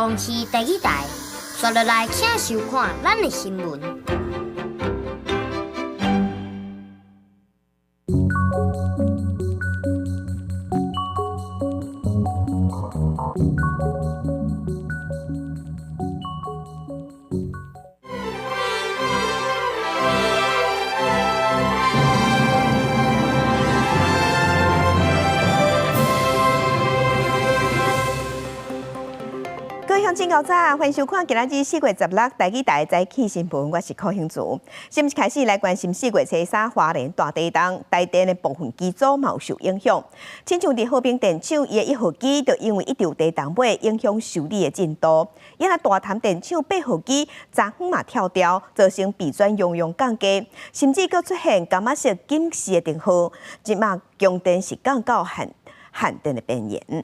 公視第二台，刷落來請收看咱的新聞。各位鄉親早，歡迎收看今仔日4月16台語台早起新聞，我是柯興慈。先開始來關心4月初三花蓮大地動，台電的部分機組嘛有受影響。親像佇和平電廠，伊的1號機就因為一場地動尾影響修理的進度，伊若大潭電廠8號機昨昏嘛跳掉，造成備轉容量降低，甚至閣出現柑仔色警示的燈號，這馬供電是降到限電的邊緣。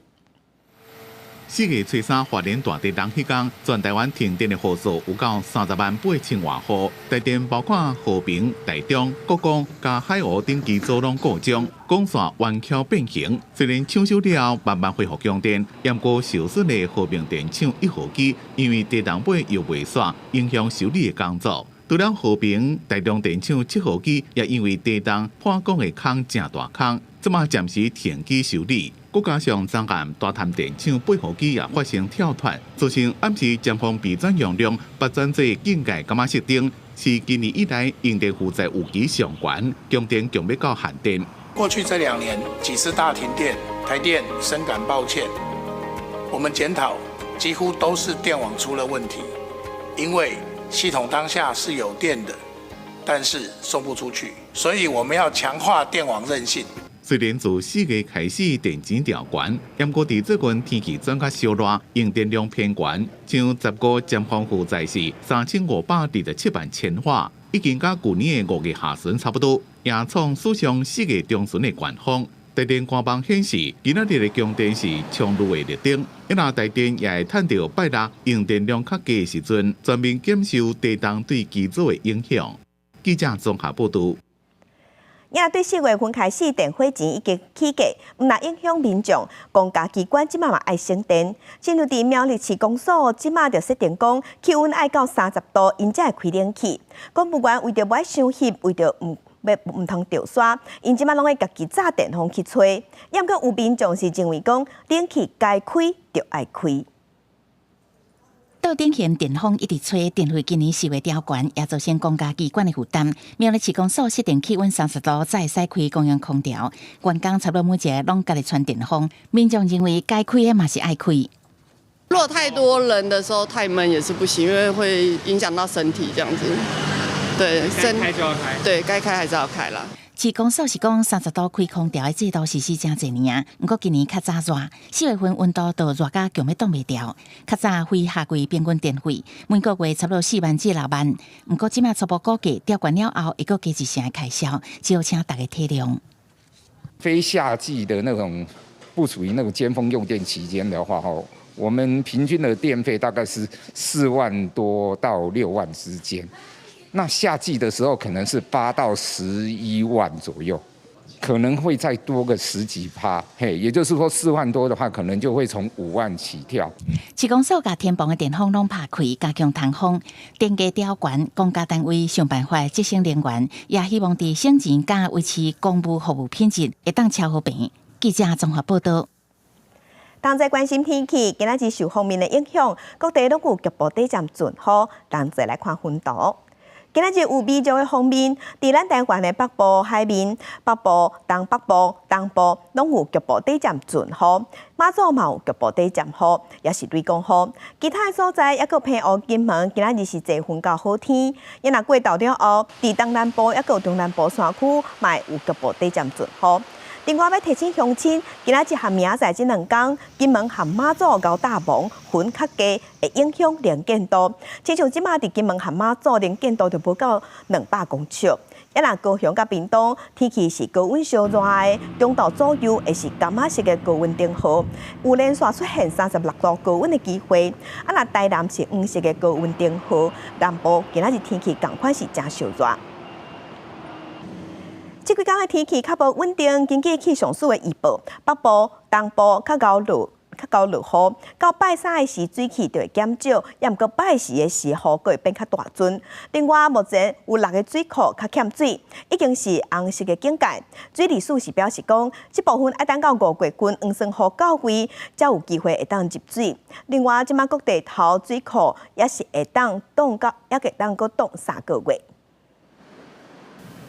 4月初三花蓮大地動彼工，全台灣停電的戶數有到30萬8千外戶。台電包括和平、台中、國光、佮海湖等機組攏故障，管線彎曲變形。雖然搶修了後慢慢恢復供電，毋過受損的和平電廠1號機，因為地動尾又袂煞，影響修理的工作。除了和平、台中電廠7號機，也因為地動破管的空誠大空，這馬暫時停機修理。閣加上昨暗大潭電廠8號機也發生跳脫，造成暗時尖峰備轉容量拔轉做警戒柑仔色燈，是今年以來用電負載有史上懸，供電強欲到限電。過去這2年幾次大停電，台電深感抱歉。我們檢討幾乎都是電網出了問題，因為系統當下是有電的，但是送不出去，所以我們要強化電網韌性。雖然自4月開始電錢調懸，毋過佇最近天氣轉較燒熱，用電量偏懸，像15尖峰負載是3527萬千瓦，已經佮舊年的5月下旬差不多，也創史上4月中旬的高峰。台電官網顯示，今仔日的供電是充裕的綠燈，若台電也會趁著拜六用電量較低的時陣，全面檢修地動對機組的影響。記者綜合報導。也對4月份開始，電火錢已經起價，毋但影響民眾，公家機關這馬嘛愛省電。親像佇苗栗市公所，這馬就設定講氣溫愛到30度，𪜶才會開冷氣。公務員為著無愛傷翕，為著毋欲毋通著沙，𪜶這馬攏會家己紮電風去吹。毋過有民眾是認為講，冷氣該開就愛開。桌頂懸電風一直吹，電費今年4月調懸，也造成公家機關的負擔。苗栗市公所設定氣溫30度，才會使開公用空調。員工差不多每一个攏家己吹電風。民眾認為該開的嘛是愛開。如果太多人的時候太悶也是不行，因為會影響到身體這樣子。對，該開就要開。對，該開還是要開啦。市公所是講30度開空調的制度實施誠濟年啊，毋過今年較早熱，4月份溫度都熱甲強欲擋袂牢。較早非夏季平均電費每個月差不多4萬至6萬，毋過這馬初步估計調懸了後會閣加一成的開銷，只好請大家體諒。非夏季的那種不屬於那個尖峰用電期間的話，吼，我們平均的電費大概是4萬多到6萬之間。那夏季的時候可能是8到11萬左右，可能會再多個十幾趴，嘿，也就是說4萬多的話，可能就會從5萬起跳。市公所共天棚的電風攏拍開，加強通風，電價調懸，公家單位想辦法節省能源，也希望佇省錢佮維持公務服務品質，會當超好平。記者綜合報導。同齊關心天氣，今仔日受鋒面的影響，各地攏有局部短暫陣雨。同齊來看雲圖。今仔日有微弱的鋒面，佇咱台灣的北部海面、北部、東北部、東部攏有局部短暫陣雨，馬祖嘛有局部短暫雨，也是雷公雨。其他的所在猶閣澎湖、金門，今仔日是濟雲到好天。啊若過晝了後，佇東南部猶閣有中南部山區，嘛會有局部短暫陣雨。另外，欲提醒鄉親，今仔日和明仔載這兩工，金門和馬祖𠢕搭蒙雲較低，會影響能見度。親像這馬佇金門和馬祖能見度就無到200公尺。啊若高雄佮屏東天氣是高溫燒熱的，中晝左右會是柑仔色的高溫燈號，有連續出現36度高溫的機會。啊若台南是黃色的高溫燈號，南部今仔日天氣仝款是誠燒熱。這幾工的天氣較無穩定，根據氣象署的預報，北部、東部較𠢕落較𠢕落雨，到拜三的時水汽就會減少，也毋過拜四的時雨閣會變較大陣。另外，目前有六个水庫較欠水，已經是紅色的警戒。水利署是表示講，這部分愛等到五月份黃酸雨到位，才有機會會當入水。另外，這馬各地頭水庫也是會當凍到，也會當閣凍三個月。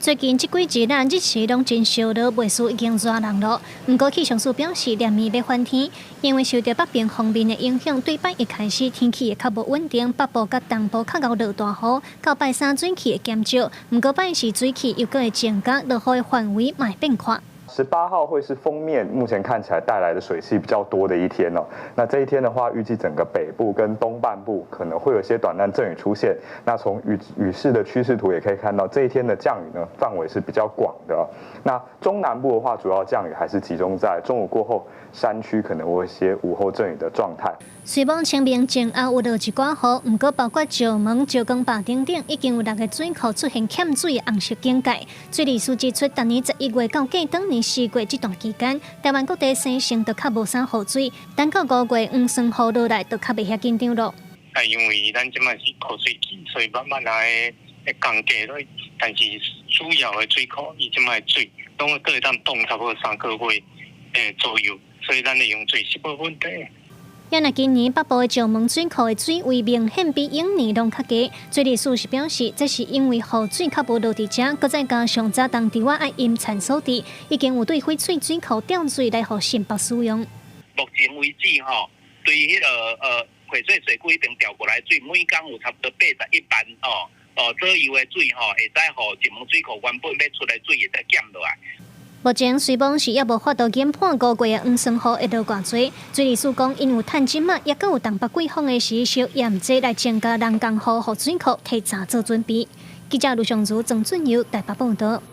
最近這幾日咱日時攏真燒熱，袂輸已經熱人囉。毋過氣象署表示，連綿欲翻天，因為受著北邊鋒面的影響，對拜一開始天氣會較無穩定，北部佮東部較𠢕落大雨，到拜三水汽會減少。毋過拜四水汽又閣會增加，落雨的範圍嘛會變寬。 18號會是鋒面，目前看起來帶來的水汽比較多的一天哦。那這一天的話，預計整個北部跟東半部可能會有些短暫陣雨出現。那從雨勢的趨勢圖也可以看到，這一天的降雨呢範圍是比較廣的。那中南部的話，主要降雨還是集中在中午過後，山區可能會有一些午後陣雨的狀態。雖罔清明前後有落一寡雨，毋過包括石門、石岡壩等等，已經有六个水庫出現欠水的紅色警戒。水利署指出，逐年11月到過當年4月這段期間，台灣各地生成都較無啥雨水，等到五月黃酸雨落來，就較袂遐緊張囉。啊，因為咱這擺是枯水期，所以慢慢來會降低落，但是主要的水庫伊這擺水，攏閣會當凍差不多三個月左右，所以咱的用水是無問題。也若今年北部的石門水庫的水位明顯比往年攏較低，水利署是表示，這是因為雨水較無落佇遮，閣再加上早冬池仔愛淹田所致，已經有對翡翠水庫調水來予新北使用。目前為止吼，對彼个翡翠水庫彼邊調過來水，每工有差不多81萬左右的水吼，會使予石門水庫原本欲出的水會使減落來。目前雖罔是猶無法度研判五月的黃酸雨會落偌濟，水利署講，𪜶有趁這馬，猶閣有東北季風的時，小驗這來增加人工雨，予水庫提早做準備。記者盧尚如、曾俊佑台北報導。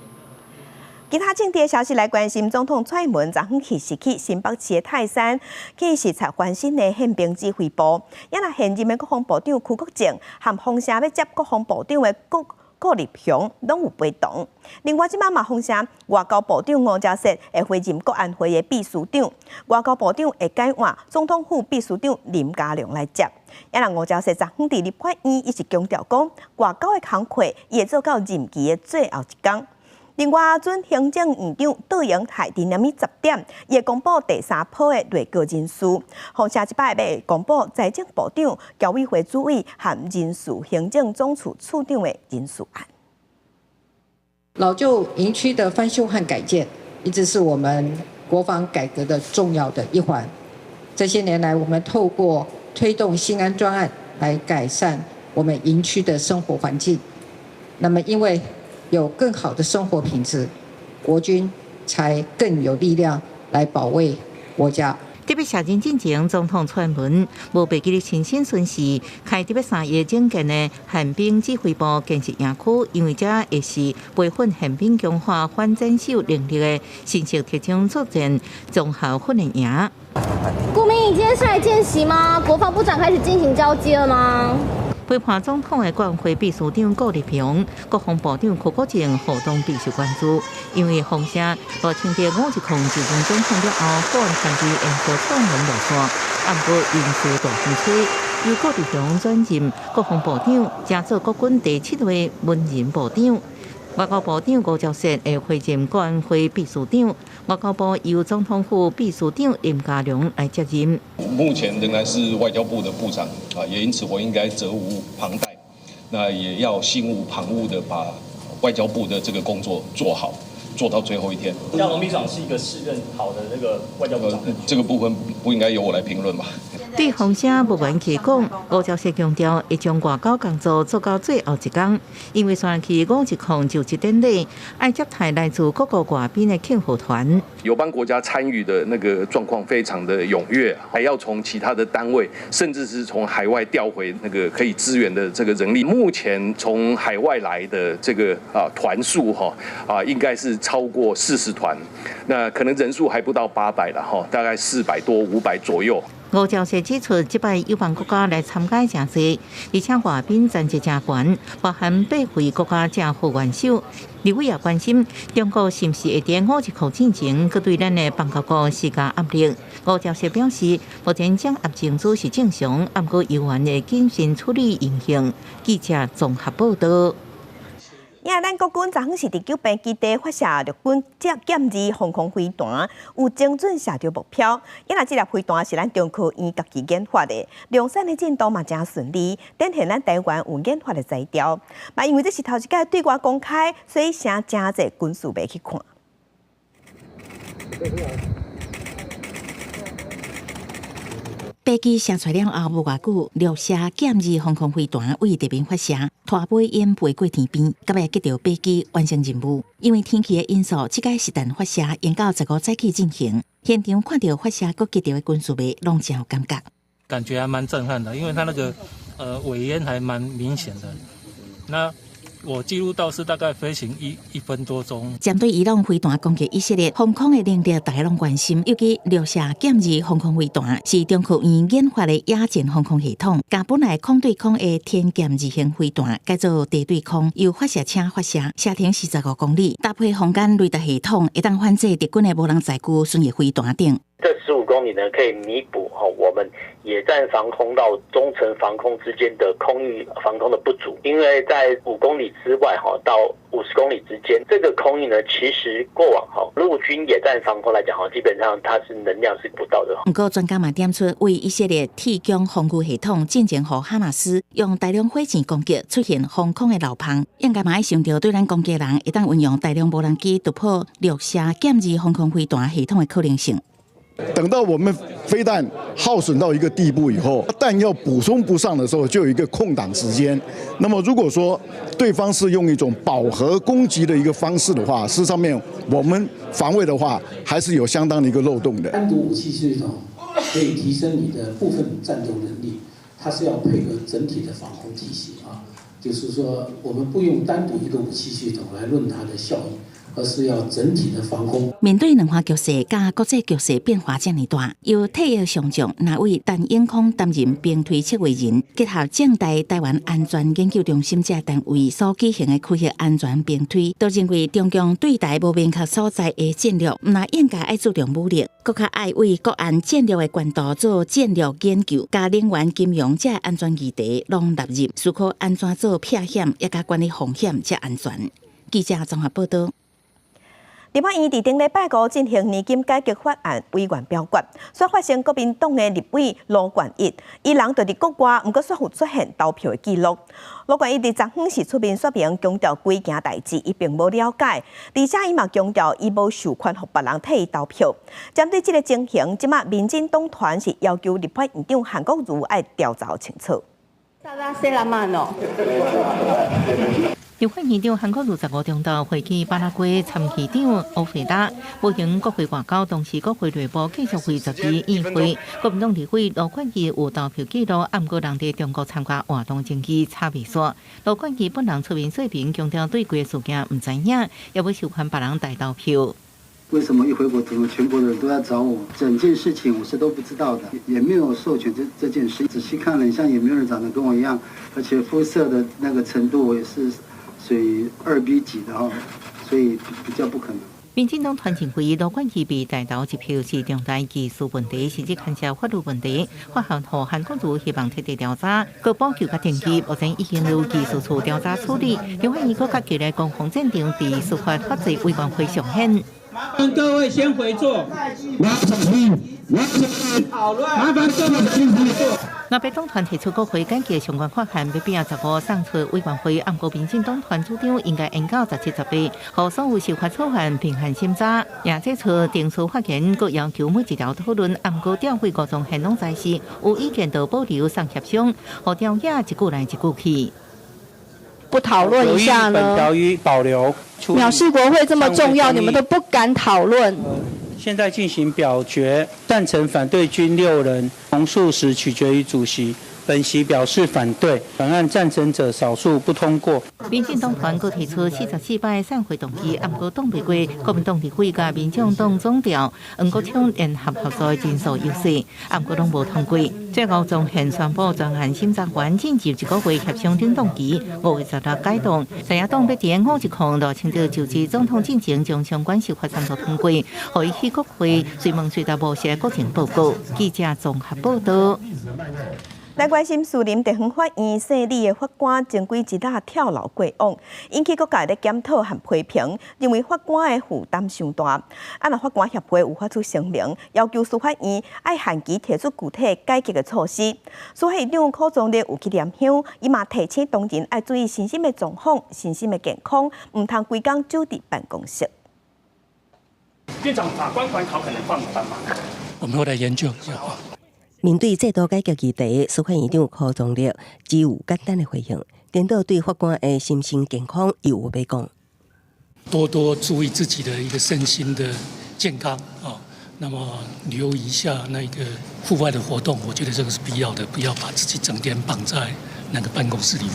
其他政治消息來關心，總統蔡英文昨昏去是去新北市的泰山去視察翻新的憲兵指揮部，也若現任的國防部長邱國正和風聲欲接國防部長的顧立雄攏有陪同。另外，這擺嘛風聲外交部長吳釗燮會回任國安會的秘書長，外交部長會改換總統府秘書長林佳龍來接。也若吳釗燮昨昏佇立法院，伊是強調講，外交的工課伊會做到任期的最後一工。另外，準行政院長卓榮泰佇暝10點，伊會公布第三波的內閣人事。風聲這擺欲公布財政部長、僑委會主委和人事行政總處處長的人事案。老舊營區的翻修和改建，一直是我們國防改革的重要的一環。這些年來，我們透過推動新安專案來改善我們營區的生活環境。那麼，因為有更好的生活品質，國軍才更有力量來保衛國家。特別卸任進前，總統蔡英文無袂記得親身巡視，開特別三月整建的憲兵指揮部建設營區，因為這會是培訓憲兵強化反戰守能力的新式特種作戰綜合訓練營。顧明，你今天是來見習嗎？國防部長開始進行交接了嗎？陪伴總統的國安會秘書長顧立雄、國防部長邱國正互動備受關注，因為風聲賴清德510就任總統了後，國安團隊延續蔡英文路線，毋過人事大風吹，由顧立雄轉任國防部長，加做國軍第七位文人部長。外交部長吳釗燮會回任國安會秘書長，外交部由總統府秘書長林佳龍來接任。目前仍然是外交部的部長啊，也因此我應該責無旁貸，那也要心無旁騖的把外交部的這個工作做好，做到最後一天。佳龍秘書長是一個適任好的那個外交部長。這個部分不應該由我來評論吧？對風聲無緣去講，吳釗燮強調會將外交工作做到最後一工，因為紲去510就職典禮，愛接待來自各國外賓的慶賀團。友邦國家參與的那個狀況非常的踴躍，還要從其他的單位，甚至是從海外調回那個可以支援的這個人力。目前從海外來的這個團數哈應該是超過40團，那可能人數還不到800了哈，大概400多500左右。吳吳釗燮指出，這擺友邦國家來參加誠濟，而且外賓層級誠懸，包含八位國家政府元首。立委也關心中國是毋是會佇烏克蘭戰爭，閣對咱的邦交國施加壓力。吳釗燮表示，目前掌握情資是正常，毋過猶原會謹慎處理情形。記者綜合報導。呀，咱國軍昨昏是佇九平基地發射陸軍劍二防空飛彈，有精準射著目標。呀，若這粒飛彈是咱中科院家己研發的，量產的進度嘛誠順利，展現咱台灣有研發的才調。嘛，因為這是頭一擺對外公開，所以誠誠濟軍事迷去看。飛機射出了後無偌久，陸射劍二防空飛彈對地面發射，拖尾煙飛過天邊，到尾擊著飛機完成任務。因為天氣的因素，這擺是彈發射延到15早起進行。現場看著發射閣擊著的軍事迷，攏誠有感覺。感覺還蠻震撼的，因為它那個尾煙還蠻明顯的。那我記錄到是大概飛行一分多鐘。針對伊朗飛彈攻擊以色列，防空的能力大家攏關心。尤其陸射劍二防空飛彈是中科院研發的野戰防空系統，將本來空對空的天劍二型飛彈改做地對空，由發射車發射，射程45公里，搭配空間雷達系統，會當反制敵軍的無人載具巡弋飛彈等。這15公里呢，可以彌補我們野戰防空到中程防空之間的空域防空的不足，因為在5公里之外到50公里之間，這個空域呢，其實過往陸軍野戰防空來講基本上它是能量是不到的。毋過專家嘛點出，為以色列提供防禦系統，進前予哈馬斯用大量火箭攻擊，出現防空的漏縫，應該嘛愛想著對咱攻擊人會當運用大量無人機突破陸射劍二防空飛彈系統的可能性。等到我們飛彈耗損到一個地步以後，彈藥補充不上的時候，就有一個空檔時間。那麼如果說對方是用一種飽和攻擊的一個方式的話，事實上面我們防衛的話，還是有相當的一個漏洞的。單獨武器系統可以提升你的部分戰鬥能力，它是要配合整體的防空體系啊。就是說，我們不用單獨一個武器系統來論它的效益。而是要整體的防空。面對兩岸局勢佮國際局勢變化遮爾大，由退役上將那位陳永康擔任兵推策劃人，結合政大台灣安全研究中心這單位所舉行的區域安全兵推，都認為中共對台無明確所在的戰略，毋但應該愛注重武力，閣較愛為國安戰略的關度做戰略研究，共能源、金融這安全議題攏納入，思考按怎做避險，也佮管理風險才安全。記者綜合報導。立法院佇頂禮拜五進行年金改革法案委員表決，煞發現國民黨的立委盧冠逸，伊人就佇國外，毋過煞有出現投票的記錄。盧冠逸佇昨昏是出面說明，強調規件代誌伊並無了解，而且伊嘛強調伊無授權予別人替伊投票。針對這個情形，這馬民進黨團是要求立法院長韓國瑜愛調查清楚。立法院長韓國瑜15中晝會見巴拉圭參議長歐費達，無閒國會外交，同時國會內部繼續負責議會。國民黨立委盧冠逸有投票記錄，毋過人佇中國參加活動前期查未煞。盧冠逸本人出面說明，強調對規个事件毋知影，也無授權別人代投票。為什麼一回國，怎麼全國的人都在找我？整件事情我是都不知道的，也沒有授權這件事。仔細看了一下，也沒有人長得跟我一樣，而且膚色的那個程度，我也是屬於2B 級的哈，所以比較不可能。民進黨團認為盧冠逸被代投一票是重大技術問題，甚至牽涉法律問題。法案予韓國瑜希望徹底調查，閣保留佮登記，目前已經由技術處調查處理。另外，伊閣較急來攻防戰場，佇司法法制委員會上演。麻煩各位先回座。麻煩各位先回座。若白黨團提出國會改革相關法案，欲變15送出委員會，毋過民進黨團主張應該延到17、18，予所有修法草案平衡審查。也這次定出發言，閣要求每一條討論，毋過調會吳宗憲攏在是有意見就保留送協商，予朝野一句來一句去。不討論一下呢？本條予保留。藐視國會這麼重要，你們都不敢討論。現在進行表決，贊成、反對均6人，同數時取決於主席。本席表示反對，本案贊成者少數不通過。民進黨團閣提出44擺散會動議，毋過擋袂過國民黨立委佮民眾黨總召黃國昌聯合合作的人數優勢，毋過攏無通過。最後，中憲宣布專案審查員進入一個月協商等動期，5月16解凍。在野黨欲佇510賴清德就職總統進前，將相關修法三讀通過，予伊去國會隨問隨答無寫國情報告。記者綜合報道。來關心士林地方法院姓李的法官前幾日仔跳樓過往，引起各界咧檢討和批評，認為法官的負擔傷大。啊，若法官協會有發出聲明，要求司法院愛限期提出具體改革的措施。司法院長柯宗力有去念香，伊嘛提醒同仁愛注意身心的狀況、身心的健康，毋通規工守佇辦公室。院長，法官管考可能放寬嗎？我們會來研究一下。面對制度改革議題，司法院長柯宗力只有簡單的回應，顛倒對法官的身心健康有話欲講。多多注意自己的一個身心的健康啊，那麼留意一下那個戶外的活動，我覺得這個是必要的，不要把自己整天綁在那個辦公室裡面。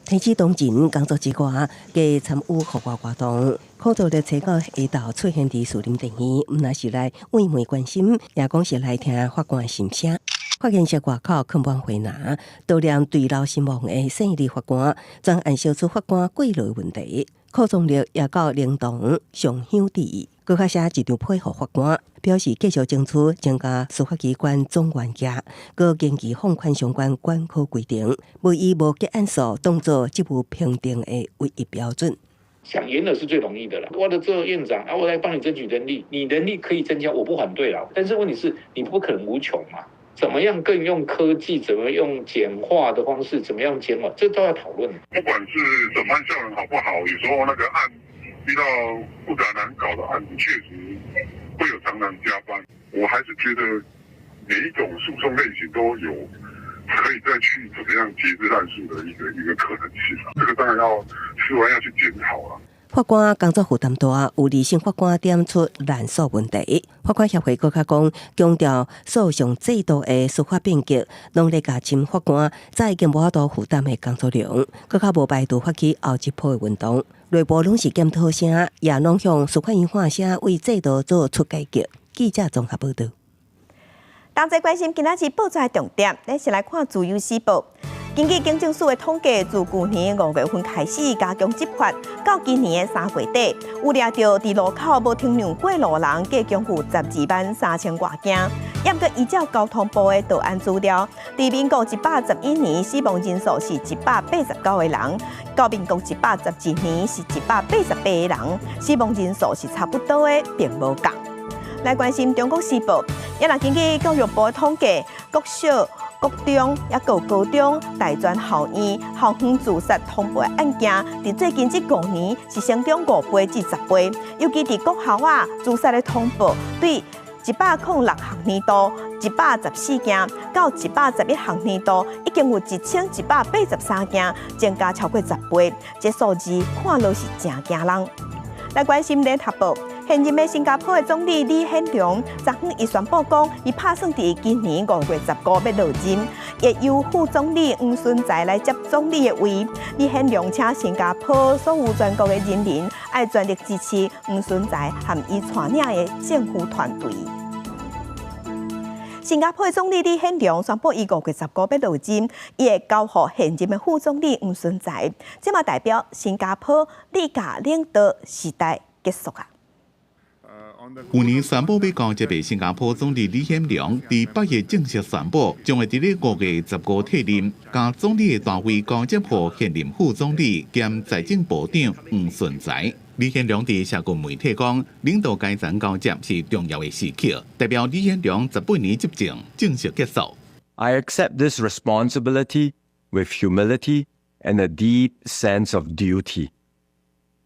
提醒同仁工作之外，加參與戶外活動。柯宗力初九下晝出現佇士林地院，毋但是來慰問關心，也講是來聽法官的心聲。發現室外口囥滿花籃，悼念墜樓身亡的姓李法官，專案小組法官過勞問題，柯宗力也到靈堂上香致意，閣較寫一張批予法官，表示繼續爭取增加司法機關總員額，閣研議放寬相關管考規定，無以無結案數當做職務評定的唯一標準。想嚴的是最容易的啦，我的做院長啊，我來幫你爭取人力，你人力可以增加，我不反對啦。但是問題是，你不可能無窮嘛。怎麼樣更用科技？怎麼用簡化的方式？怎麼樣簡化？這都要討論。不管是審判效能好不好，有時候那個案遇到複雜難搞的案子，確實會有常常加班。我還是覺得每一種訴訟類型都有可以再去怎麼樣節制濫訴的一個可能性。這個當然要司法要去檢討啦。法官工作負擔大，有李姓法官點出濫訴問題。法官協會閣較講，強調訴訟制度的司法變革，攏咧減輕法官早已經無法度負擔的工作量，閣較無排除發起後一波的運動。內部攏是檢討聲，也攏向司法院喊聲，為制度做出改革。記者綜合報道。同齊關心今仔日報紙的重點，咱先來看《自由時報》。根據警政署的統計，自舊年5月份開始加強執法，到今年的3月底，有掠著佇路口無停讓過路人，計共有123,000外件。毋過依照交通部的檔案資料，佇民國111年死亡人數是189個人，到民國112年是188個人，死亡人數是差不多的，並無降。來關心中國時報，也若根據教育部的統計，國小、國中抑閣有高中、大專校院校園自殺通報的案件，佇最近這5年是成長5倍至10倍。尤其佇國校啊，自殺的通報對106學年度114件，到111學年度已經有1183件，增加超過10倍。這數字看落是誠驚人。來關心聯合報，現任的新加坡的總理李顯龍，昨昏伊宣布講，伊拍算佇今年5月15欲落任，會由副總理黃循財來接總理的位。李顯龍請新加坡所有全國的人民愛全力支持黃循財和伊帶領的政府團隊。新加坡的總理李顯龍宣布，伊5月15欲落任，伊會交予現任的副總理黃循財，這嘛代表新加坡李家領導時代結束啊。去年宣布欲交接的新加坡總理李顯龍，佇8日正式宣布，將會佇咧5月15退任，將總理的大位交接予現任副總理兼財政部長黃循財。李顯龍佇社群媒體講，領導階層交接是重要的時刻，代表李顯龍18年執政正式結束。 I accept this responsibility with humility and a deep sense of duty.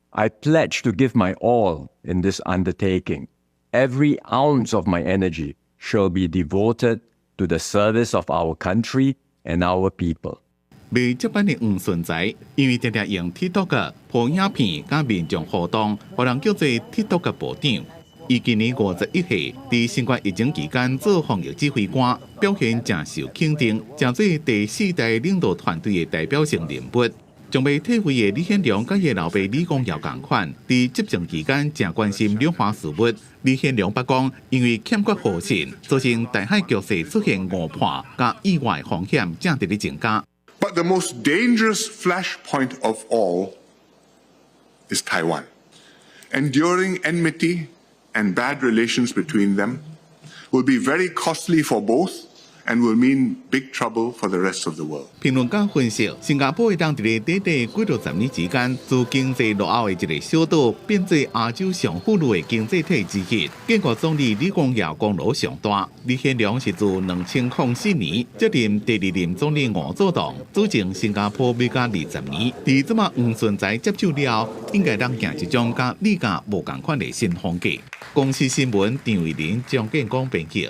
I pledge to give my all in this undertaking. Every ounce of my energy shall be devoted to the service of our country and our people. 未接班的黃循財，因為定定用 TikTok 播影片佮民眾互動，予人叫做 TikTok 部長。伊今年51歲，佇新冠疫情期間做防疫指揮官，表現誠受肯定，成做第四代領導團隊的代表性人物。將欲退位的李顯龍佮伊老爸李光耀仝款，佇執政期間誠關心兩岸事務。李顯龍捌講，因為欠缺互信，造成台海局勢出現誤判佮意外風險正佇咧增加。 But the most dangerous flashpoint of all is Taiwan. Enduring enmity and bad relations between them will be very costly for both and will mean big trouble for the rest of the world. 評論家分析，新加坡會當佇咧短短幾落十年之間，自經濟落後的一个小島，變做亞洲上富裕的經濟體之一。建國總理李光耀功勞上大，李顯龍是自2004年接任第二任總理吳作棟，主政新加坡欲甲20年。佇這馬黃循財接手了後，應該通行一種佮李家無仝款的新風格。公視新聞張偉林、張建光編輯。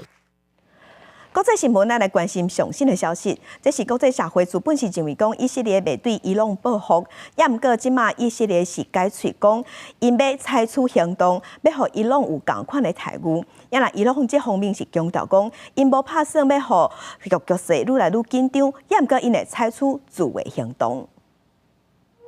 國際新聞，咱來關心上新的消息。這是國際社會原本是認為講以色列袂對伊朗報復，也毋過這馬以色列是改喙講，𪜶欲採取行動，欲予伊朗有仝款的待遇。也若伊朗這方面是強調講，𪜶無拍算欲予局勢愈來愈緊張，也毋過𪜶會採取自衛行動。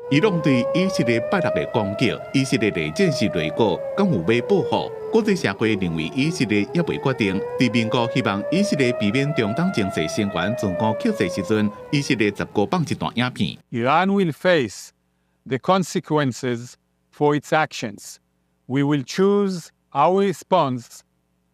伊朗對以色列拜六的攻擊，以色列的戰時內閣敢有欲報復？國際社會認為以色列猶未決定。佇美國希望以色列避免中東情勢升懸、全球克制時陣，以色列15放一段影片。 Iran will face the consequences for its actions. We will choose our response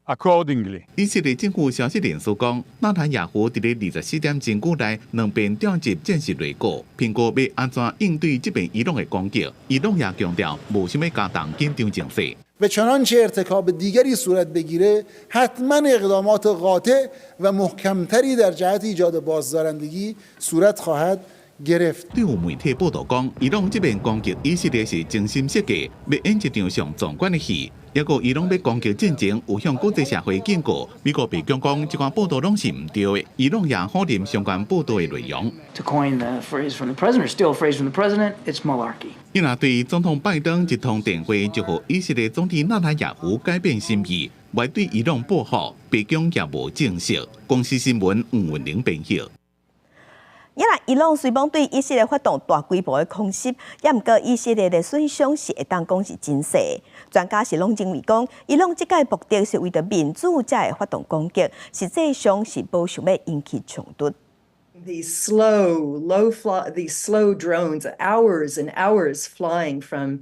accordingly. 以色列政府消息人士講，納坦雅胡佇咧24點鐘內兩遍調集戰時內閣，評估欲按怎應對這遍伊朗的攻擊。伊朗也強調，無想欲加重緊張情勢。 و چنانچه ارتکاب دیگری صورت بگیره حتما اقدامات قاطع و محکمتری در جهت ایجاد بازدارندگی صورت خواهد گرفت。對有媒體報導講，伊朗這遍攻擊以色列是精心設計，欲演一場上壯觀的戲。抑閣伊朗欲攻擊進前，有向國際社會警告。美國白宮講，這款報導攏是毋對的。伊朗也否認相關報導的內容。 To coin the phrase from the president, or steal a phrase from the president, it's malarkey. 伊若對總統拜登一通電話，就予以色列總理納坦雅胡改變心意，袂對伊朗報復。白宮也無證實。公視新聞吳文玲編譯。也若伊朗雖罔對以色列發動大規模的空襲，也毋過以色列的損傷是會當講是真細。專家是攏認為講，伊朗這擺目的是為著面子才會發動攻擊，實際上是無想欲引起衝突。 These slow, low fly, these slow drones, hours and hours flying from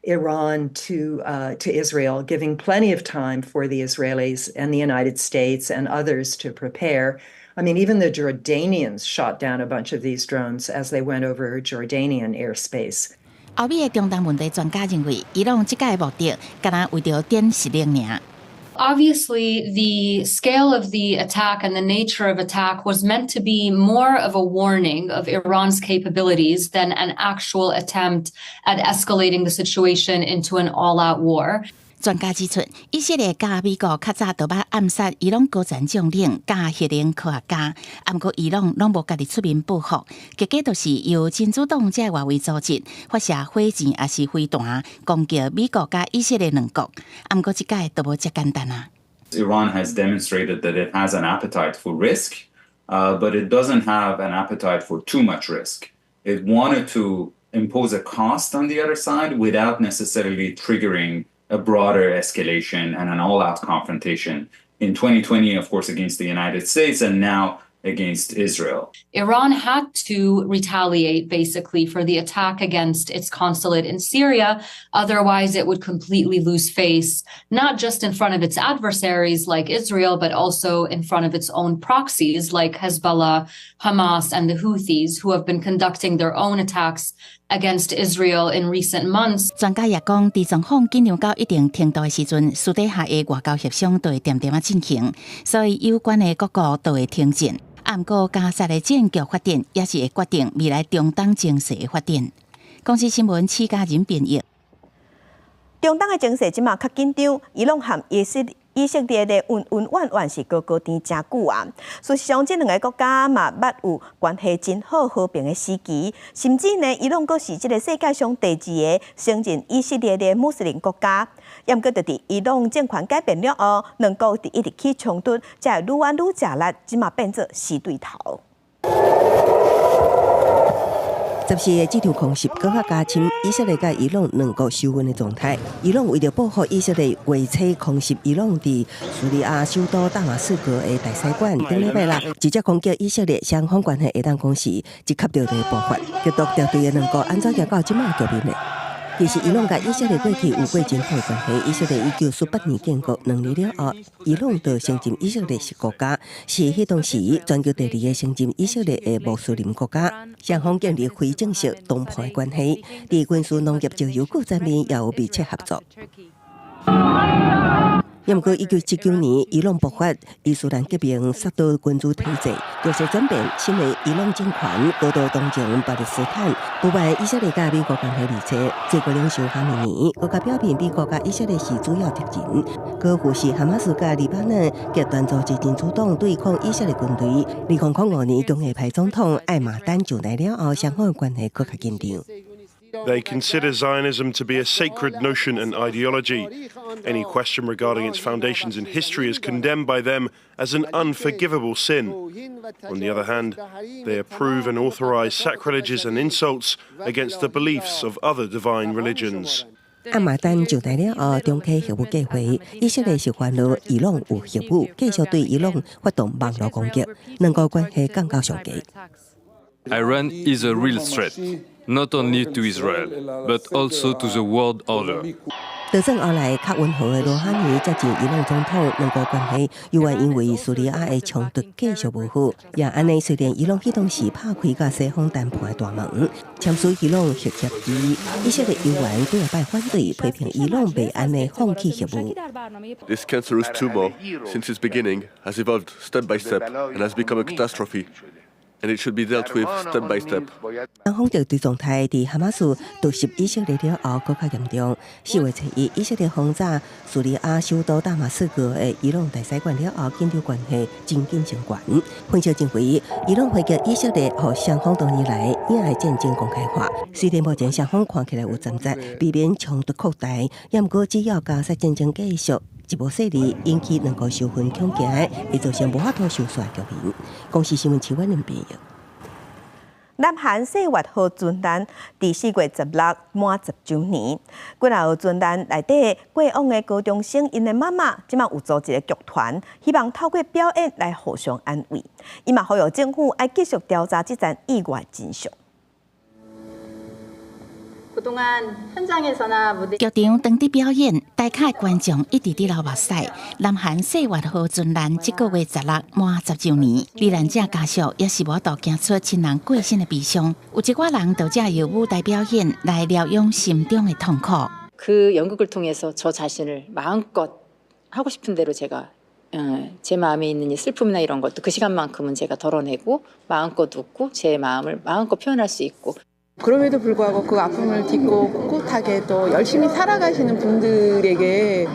Iran to Israel, giving plenty of time for the Israelis and the United States and others to prepare. I mean, even the Jordanians shot down a bunch of these drones as they went over Jordanian airspace. 歐美的中東問題專家認為，伊朗這擺的目的，敢若為著展實力爾。 Obviously, the scale of the attack and the nature of attack was meant to be more of a warning of Iran's capabilities than an actual attempt at escalating the situation into an all-out war. 專家指出，以色列佮美國較早就捌暗殺伊朗高層將領佮核能科學家，毋過伊朗攏無家己出面報復，結果就是由真主黨這外圍組織發射火箭抑是飛彈攻擊美國佮以色列兩國，毋過這擺就無遮簡單啊。 Iran has demonstrated that it has an appetite for risk, but it doesn't have an appetite for too much risk. It wanted to impose a cost on the other side without necessarily triggering a broader escalation and an all-out confrontation in 2020, of course, against the United States, and now against Israel. Iran had to retaliate basically for the attack against its consulate in Syria. Otherwise, it would completely lose face, not just in front of its adversaries like Israel, but also in front of its own proxies like Hezbollah, Hamas, and the Houthis, who have been conducting their own attacks against Israel in recent months. 專家也講，佇狀況緊張到一定程度的時陣，私底下的外交協商就會恬恬仔進行，所以有關的各國都會停戰。毋過加薩的戰局發展，也是會決定未來中東情勢的發展。公視新聞施嘉仁編譯。中東的情勢這馬較緊張，伊朗和以色以色列的恩恩怨怨是擱擱甜誠久啊。事實上，這兩个國家嘛捌有關係真好和平的時期，甚至呢，伊朗閣是這个世界上第二个承認以色列的穆斯林國家。毋過，就佇伊朗政權改變了後，兩國佇一直起衝突，才會愈來愈食力，這馬變做死對頭。14日這場空襲，閣較加深以色列佮伊朗兩國仇恨的狀態。伊朗為著報復以色列月初空襲伊朗佇敘利亞首都大馬士革的大使館，頂禮拜六直接攻擊以色列，雙方關係會當講是一級著就會爆發。極度敵對的兩國按怎行到這馬局面呢？其實伊朗佮以色列過去有過真好的關係。以色列1948年建國，2年了後，伊朗就承認以色列是國家，是彼當時全球第二个承認以色列的穆斯林國家。雙方建立非正式談判的關係，佇軍事、農業、石油各方面也有密切合作。毋過，1979年，伊朗爆發伊斯蘭革命，薩德君主體制，局勢轉變，新的伊朗政權高度同情巴勒斯坦，不滿以色列佮美國關係密切。最高領袖哈梅尼閣較表明，美國佮以色列是主要敵人，閣扶持哈馬斯佮黎巴嫩極端組織真主黨對抗以色列軍隊。2005年，強硬派總統艾馬丹上台了後，雙方的關係閣較緊張。 They consider Zionism to be a sacred notion and ideology. Any question regarding its foundations in history is condemned by them as an unforgivable sin. On the other hand, they approve and authorize sacrileges and insults against the beliefs of other divine religions. 阿馬丹上台了後，重啟核武計劃，以色列是煩惱伊朗有核武，繼續對伊朗發動網路攻擊，兩國關係降到上低。 Iran is a real threat, not only to Israel, but also to the world order. 就算後來較溫和的魯哈尼接任伊朗總統，兩國關係猶原因為敘利亞的衝突繼續無好。也按呢，雖然伊朗彼當時拍開佮西方談判的大門，簽署伊朗核協議，以色列猶原幾擺反對，批評伊朗袂按呢放棄核武。 This cancerous tumor, since its beginning, has evolved step by step and has become a catastrophe. And it should be dealt with step by step. 雙方敵對狀態佇哈馬斯突襲以色列了後，閣較嚴重。4月初1，以色列轟炸敘利亞首都大馬士革的伊朗大使館了後，緊張關係真緊升懸。分析認為，伊朗回擊以色列，予雙方多年來影的戰爭公開化。雖然目前雙方看起來有進展，避免衝突擴大，毋過只要加沙戰爭繼續，一無細膩，引起兩國仇恨恐驚，會造成無法度收煞局面。公視新聞徐婉玲編譯。南韓世越號船難佇4月16滿10週年，幾若號船難內底過往的高中生𪜶的媽媽，這馬有組一个劇團，希望透過表演來互相安慰。伊嘛呼籲政府愛繼續調查這樁意外真相。劇場當地表演，台下觀眾一直佇流目屎。南韓世越號船難這个月十六滿10週年，罹難者家屬也是無法度行出親人過身的悲傷。有一寡人就藉由舞台表演來療養心中的痛苦。 그 연극을 통해서 저 자신을 마음껏 하고 싶은 대로 제가 제 마음에 있는 이 슬픔이나 이런 것도 그 시간만큼은 제가 덜어내고 마음껏 웃고 제 마음을 마음껏 표현할 수 있고 그럼에도 불구하고 그 아픔을 딛고 꿋꿋하게 또 열심히 살아가시는 분들에게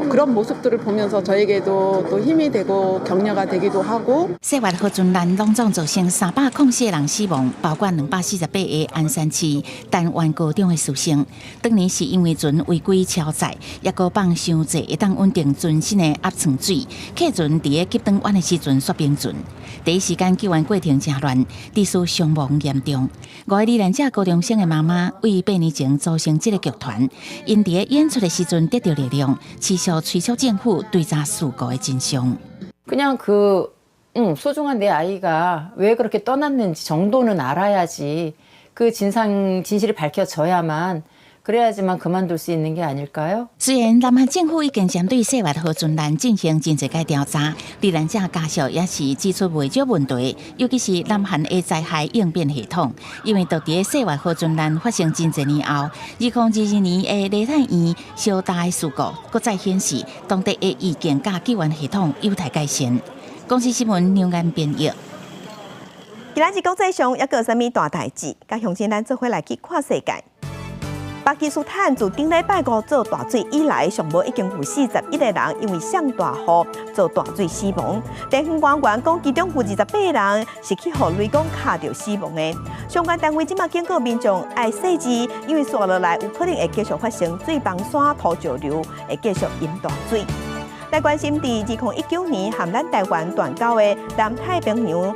그런 모습들을 보면서 저에게도 또 힘이 되고 격려가 되기도 하고. 世越號船難攏總造成304人死亡，包括248个安山市丹灣高中的師生。當年是因為船違規超載，抑閣放傷濟會當穩定船身的壓艙水，客船佇咧急轉彎的時陣煞崩船。第一時間救援過程誠亂，致使傷亡嚴重。五个罹難者高中生的媽媽為8年前組成這个劇團，𪜶佇咧演出的時陣得著力量，持續催促政府追查事故的真相。 그냥 그 응, 소중한 내 아이가 왜 그렇게 떠났는지 정도는 알아야지 그 진상 진실이 밝혀져야만 그래야지만 그만둘 수 있는 게 아닐까요? 雖然南韓政府已經針對世越號船難進行真濟擺調查，罹難者家屬也是指出袂少問題，尤其是南韓的災害應變系統，因為佇咧世越號船難發生真濟年後，2022年的梨泰院燒焦的事故，閣再顯示當地的預警佮救援系統有待改善。公視新聞梁安編譯。今仔日國際上猶閣有啥物大代誌？佮鄉親咱做伙來去看世界。巴基斯坦自頂禮拜五做大水以來，上無已經有41個人因為上大雨做大水死亡。地方官員講，其中有28人是去予雷公敲著死亡的。相關單位這馬警告民眾愛細緻，因為紲落來有可能會繼續發生水崩山、土石流，會繼續淹大水。來關心，佇2019年和咱台灣斷交的南太平洋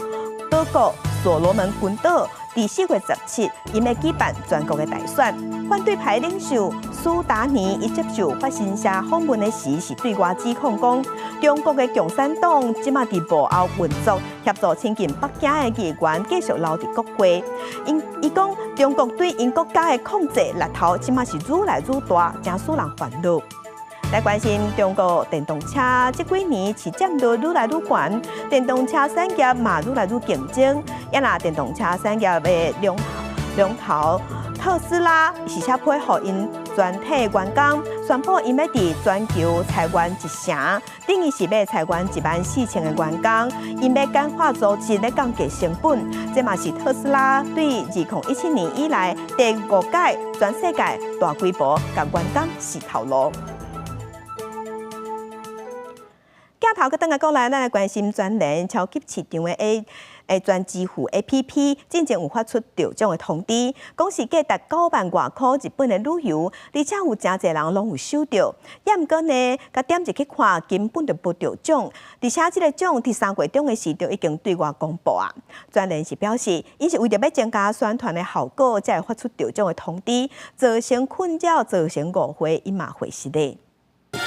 島國所羅門群島，佇4月17，𪜶欲舉辦全國的大選。反對派領袖蘇達尼伊接受法新社訪問的時，是對外指控講，中國的共產黨這馬佇幕後運作，協助親近北京的議員繼續留佇國會。𪜶伊講，中國對𪜶國家的控制力頭，這馬是愈來愈大，誠使人煩惱。來關心中國電動車，這幾年市占率愈來愈懸，電動車產業嘛愈來愈競爭。也若電動車產業的龍頭特斯拉，是車配合𪜶全體員工宣布，𪜶欲佇全球裁員一成，等於是欲裁員14,000個員工，𪜶欲簡化組織，來降低成本。這嘛是特斯拉對2017年以來第五屆全世界大規模共員工洗頭路。鏡頭閣轉來過來，咱來關心全聯超級市場的 A 的全支付 APP，進前有發出中獎的通知，講是價值9萬外箍日本的旅遊，而且有誠濟人攏有收著。也毋過呢，共點入去看，根本就無中獎，而且這个獎佇3月中的時就已經對外公布啊。全聯是表示，𪜶是為著欲增加宣傳的效果，才會發出中獎的通知，造成困擾、造成誤會，𪜶嘛會失的。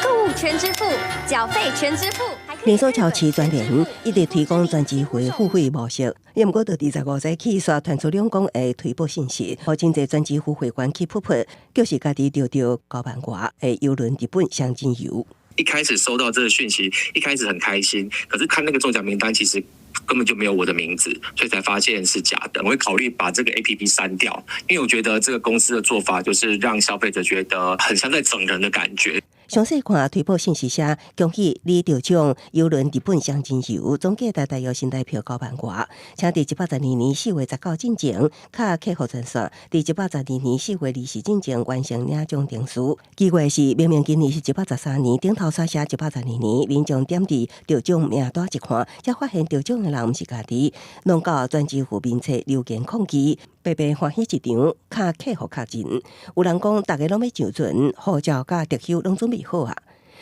購物全支付，繳費全支付。連鎖超市全聯一直推廣全支付付費模式，也毋過到25早起，煞傳出兩講的推報信息，予真濟全支付會員去撲撲，就是家己著著9萬外的郵輪日本雙人遊。一開始收到這個訊息，一開始很開心，可是看那個中獎名單，其實根本就沒有我的名字，所以才發現是假的。我會考慮把這個 APP 刪掉，因為我覺得這個公司的做法就是讓消費者覺得很像在整人的感覺。詳細看推報信息寫，恭喜你中獎郵輪日本雙人遊，總價值大約新台票9萬外。請佇112年4月19進前，敲客戶專線，佇112年4月20進前完成領獎程序。奇怪是，明明今年是113年，頂頭煞寫112年，民眾點佇中獎名單一看，才發現中獎的人毋是家己，攏到全支付面冊留言抗議，白白歡喜一場，敲客戶確認。有人講，逐家攏欲上船，護照佮特休攏準備好啊！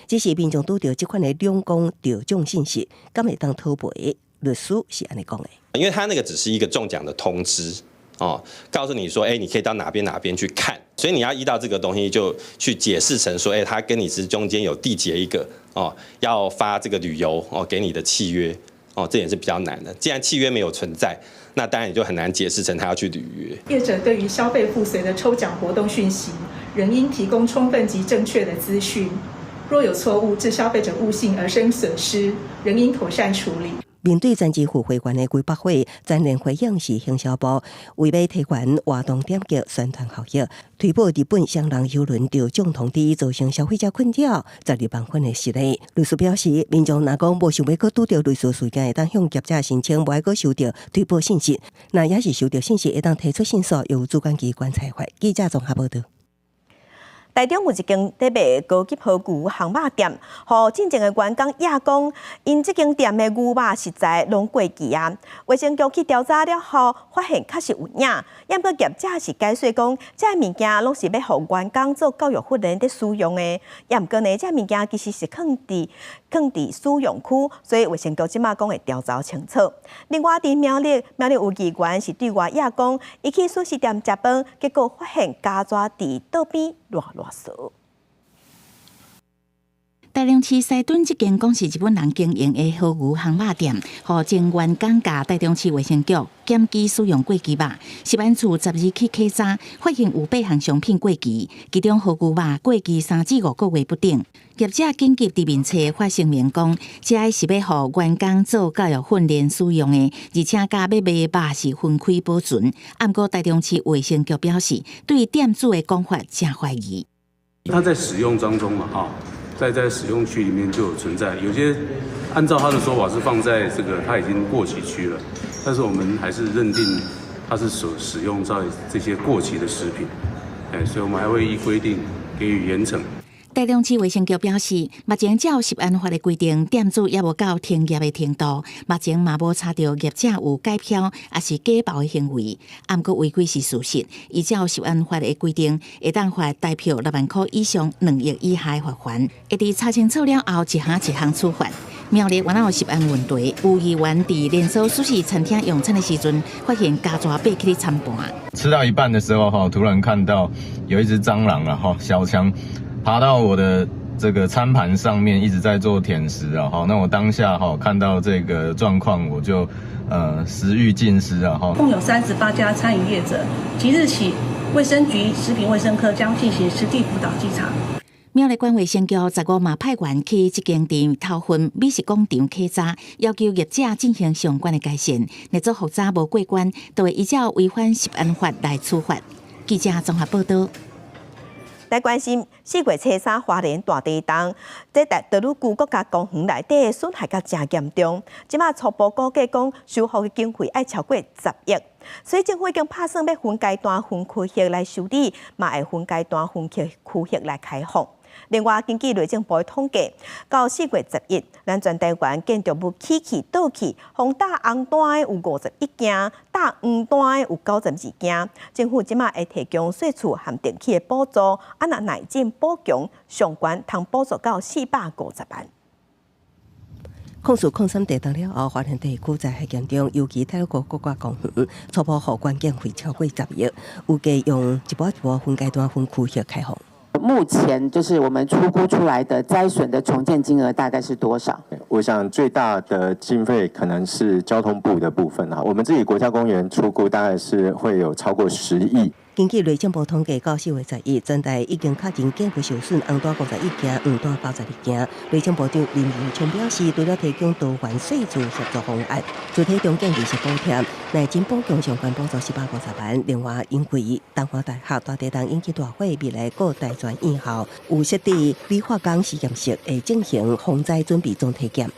只是民眾拄著這款的兩講中獎信息，敢會當討賠？律師是按呢講的。因為他那個只是一個中獎的通知哦，告訴你說，欸，你可以到哪邊哪邊去看，所以你要依照這個東西就去解釋成說，欸，他跟你是中間有締結一個哦，要發這個旅遊哦給你的契約哦，這也是比較難的。既然契約沒有存在，那當然你就很難解釋成他要去履約。業者對於消費附隨的抽獎活動訊息，仍應提供充分及正確的資訊。若有錯誤，致消費者誤信而生損失，仍應妥善處理。面對全支付會員的規百會，全聯回應是行銷部為欲提懸活動點擊宣傳效益，推報日本雙人郵輪中獎通知，造成消費者困擾，12萬份的失禮。律師表示，民眾若講無想欲閣拄著類似事件，會當向業者申請，無愛閣收著推報信息。若也是收著信息，會當提出申訴，由主管機關裁罰。記者綜合報導。台中有一間佇賣高級和牛烘肉店，予進前的員工掖講，𪜶這間店的牛肉食材攏過期啊。衛生局去調查了後，發現確實有影，毋過業者是解釋講，這物件攏是欲予員工做教育訓練佇使用的，毋過呢，這物件其實是囥佇使用區，所以衛生局這馬講會調查清楚。另外，佇苗栗，苗栗有議員是對外掖講，伊去素食店食飯，結果發現膠紙佇桌邊賴賴趖。台中市西屯這間講是日本人經營的和牛烘肉店，予前員工共台中市衛生局檢舉使用過期肉。食安處10日去稽查，發現有八項商品過期，其中和牛肉過期3至5個月不等。業者緊急佇面冊發聲明講，這是欲予員工做教育訓練使用的，而且佮欲賣肉是分開保存。毋過台中市衛生局表示，對店主的講法誠懷疑。他在使用當中嘛，哈。在使用區裡面就有存在，有些按照他的說法是放在這個他已經過期區了，但是我們還是認定他是所使用在這些過期的食品，哎，所以我們還會依規定給予嚴懲。台中市衛生局表示，目前照食安法的規定，店主猶無到停業的程度，目前嘛無查著業者有改標抑是假報的行為，毋過違規是事實。依照食安法的規定，會當罰台票6萬箍以上2億以下的罰鍰，會佇查清楚了後，一項一項處罰。苗栗原來有食安問題，有議員佇連鎖素食餐廳用餐的時陣，發現家蛇爬去餐盤。吃到一半的時候，哈，突然看到有一隻蟑螂了，哈，小強爬到我的這個餐盤上面，一直在做舔食啊，哈，那我當下哈看到這個狀況，我就食欲盡失啊，哈。共有38家餐飲業者，即日起，衛生局食品衛生科將進行實地輔導稽查。苗栗縣衛生局15嘛派員去這間店頭份美食廣場稽查，要求業者進行相關的改善。若做復查無過關，就會依照違反食安法來處罰。記者綜合報道。來關心4月初3花蓮大地震，這在大魯谷國家公園內底損害閣誠嚴重。這馬初步估計講，修復的經費愛超過10億，所以政府已經拍算欲分階段、分區域來修理，嘛會分階段、分區區域來開放。另外，根據內政部的統計，到4月11，咱全台灣建築物起去倒去，予打紅單的有51件，打黃單的有92件。政府這馬會提供稅厝和電器的補助，啊，若耐震補強上懸通補助到450萬。04/03地震了後，花蓮地區災害嚴重，尤其太魯閣國家公園初步予關經費超過10億，預計用一步一步分階段、分區域開放。目前就是我們初估出來的災損的重建金額大概是多少？我想最大的經費可能是交通部的部分啊，我們自己國家公園初估大概是會有超過10億。根據內政部統計，到4月11，全台已經確認建築受損紅單51件，黃單92件。內政部長林右昌表示，除了提供多元稅制協助方案，具體重建利息補貼、耐震補強相關補助450萬。另外，因為東華大學大地震引起大火，未來各大專院校有設置理化工實驗室，會進行防災準備總體檢。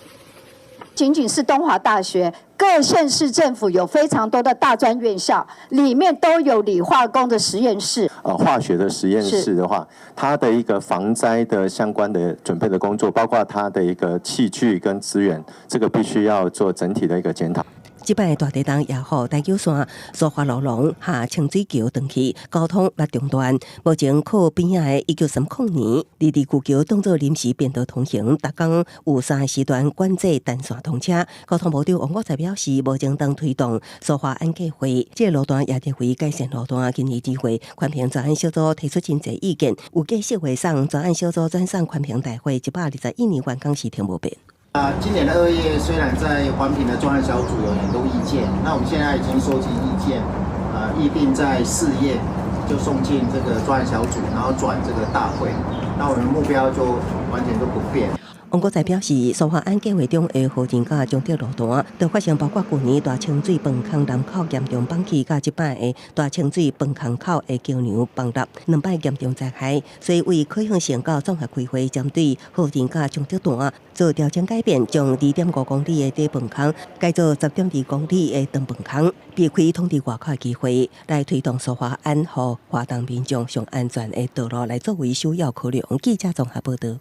僅僅是東華大學，各縣市政府有非常多的大專院校，裡面都有理化工的實驗室。化學的實驗室的話，它的一個防災的相關的準備的工作，包括它的一個器具跟資源，這個必須要做整體的一個檢討。這擺大地震也予台九線蘇花路廊佮清水橋斷去，交通嘛中斷。目前靠邊仔的1930年二二舊橋當做臨時變道通行，逐工有三個時段管制單線通車。交通部長王國材表示，目前當推動蘇花按計劃，這個路段也列為改善路段。今年二月，環評專案小組提出真濟意見，預計4月送專案小組轉送環評大會，121年完工時停無變。啊，今年的2月雖然在環評的專案小組有很多意見，那我們現在已經收集意見，預定在4月就送進這個專案小組，然後轉這個大會，那我們目標就完全都不變。王國材表示，蘇花按計劃中的河仁佮彰德路段，都發生包括舊年大清水崩坑南口嚴重崩去，佮這擺的大清水崩坑口的橋梁崩塌，兩擺嚴重災害，所以為可行性佮綜合規劃，針對河仁佮彰德段做調整改變，將2.5公里的短崩坑改做10.2公里的長崩坑，避開統治外口的機會，來推動蘇花按予花東民眾上安全的道路來作為首要考量。記者綜合報道。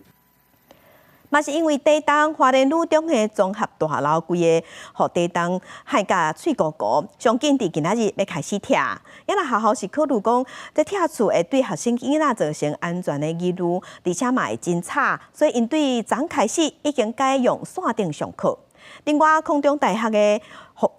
嘛是因為地震，花蓮女中的綜合大樓規个予地震害甲碎糊糊，上緊佇今仔日欲開始拆。啊，若學校是考慮講，這拆厝會對學生囡仔造成安全的疑慮，而且嘛會真吵，所以𪜶對昨開始已經改用線頂上課。另外，空中大學的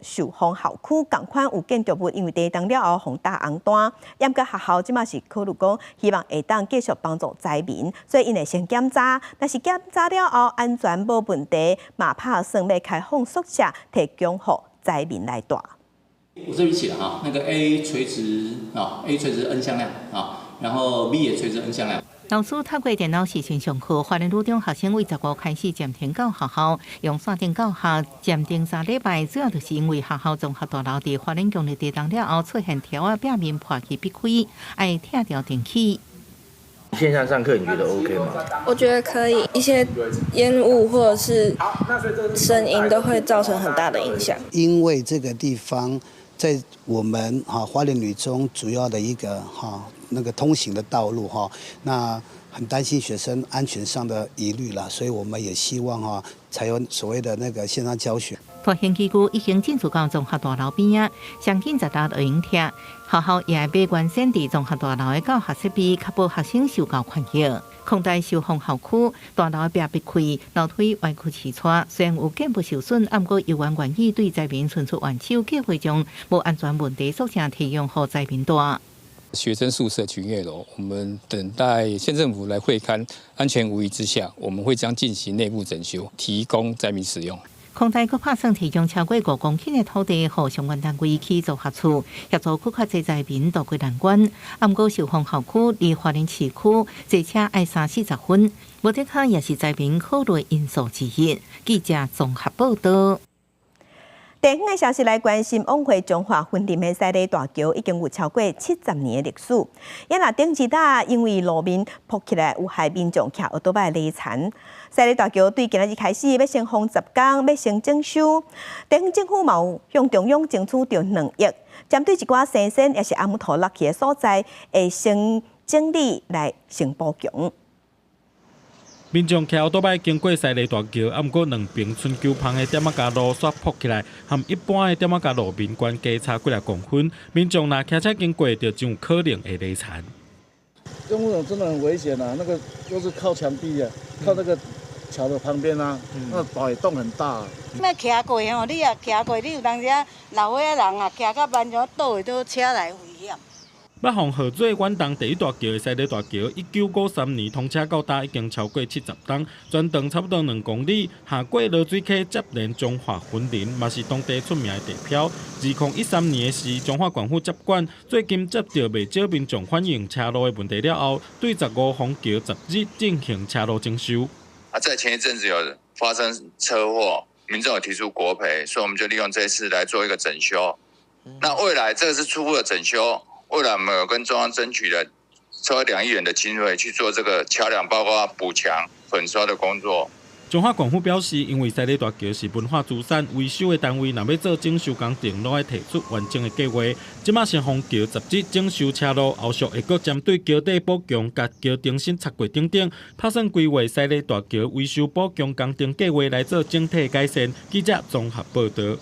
壽豐校區仝款有建築物，因為地震了後予打紅單，毋過學校這馬是考慮講，希望會當繼續幫助災民，所以𪜶會先檢查，若是檢查了後安全無問題，嘛拍算欲開放宿舍，提供予災民來蹛。我這邊寫了哈，那個 A 垂直啊，A 垂直 N 向量啊，然後 B 也垂直 N 向量。老師透過電腦視訊上課，花蓮女中學生對15開始暫停到學校，用線頂教學暫停3禮拜，主要就是因為學校綜合大樓佇花蓮強烈地震了後出現柱仔壁面破去篕開，愛拆掉重起。線上上課你覺得 OK 嗎？我覺得可以，一些煙霧或者是聲音都會造成很大的影響。因為這個地方在我們哈花蓮女中主要的一個哈。那個通行的道路哈，那很擔心學生安全上的疑慮啦，所以我們也希望哈，採用所謂的那個線上教學。大型機具已經進駐到綜合大樓邊仔，上緊10搭就會用拆。學校也會買完善佇綜合大樓的教學設備，確保學生受教權益。空台受風校區大樓壁被開，樓梯歪曲斜斜，雖然有建物受損，毋過有緣願意對災民伸出援手，計劃將無安全問題宿舍提供予災民住。學生宿舍群悅樓，我們等待縣政府來會勘，安全無虞之下，我們會將進行內部整修，提供災民使用。空台閣拍算提供超過5公頃的土地，予相關單位去做合厝，協助閣較濟災民渡過難關。毋過壽豐校區離花蓮市區坐車愛三四十分，無鐵跤也是災民考慮因素之一。記者綜合報道。地方的消息來關心，往回彰化雲林的西螺大橋已經有超過70年的歷史。也若頂一搭因為路面覆起來有害民眾騎歐多擺犁田。西螺大橋對今仔日開始欲先封10工，欲先整修。地方政府嘛有向中央爭取著2億，針對一寡生鉎抑是紅毛塗落去的所在，會先整理來先補強。民眾騎歐多擺經過西螺大橋，啊，毋過兩爿春秋芳的店仔跤路煞覆起來，和一般的店仔跤路面懸低差幾若公分。民眾若騎車經過，就真有可能會犁田。用那種真的很危險啊！那個都是靠牆壁啊，靠那個橋的旁邊啊，那個擺動很大。那騎過吼，你也騎過，你有當時老歲仔人啊，騎到慢就倒會倒車來危險。北方河水遠東第一大橋的西螺大橋，1953年通車到今已經超過70冬，全長差不多2公里。下過濁水溪接連彰化雲林，嘛是當地出名的地標。2013年的時，彰化縣府接管，最近接到袂少民眾反映車路的問題了後，對15封橋10日進行車路整修。啊，在前一陣子有發生車禍，民眾有提出國賠，所以我們就利用這次來做一個整修。那未來這個是初步的整修。未來我們有跟中央爭取了超2億元的經費去做這個橋梁，包括補強、粉刷的工作。彰化縣府表示，因為西螺大橋是文化資產，維修的單位若欲做整修工程，攏愛提出完整的計劃。這馬先封橋10日整修車路，後續會閣針對橋底補強、共橋重新拆過等等，拍算規劃西螺大橋維修補強工程計劃來做整體改善。記者綜合報道。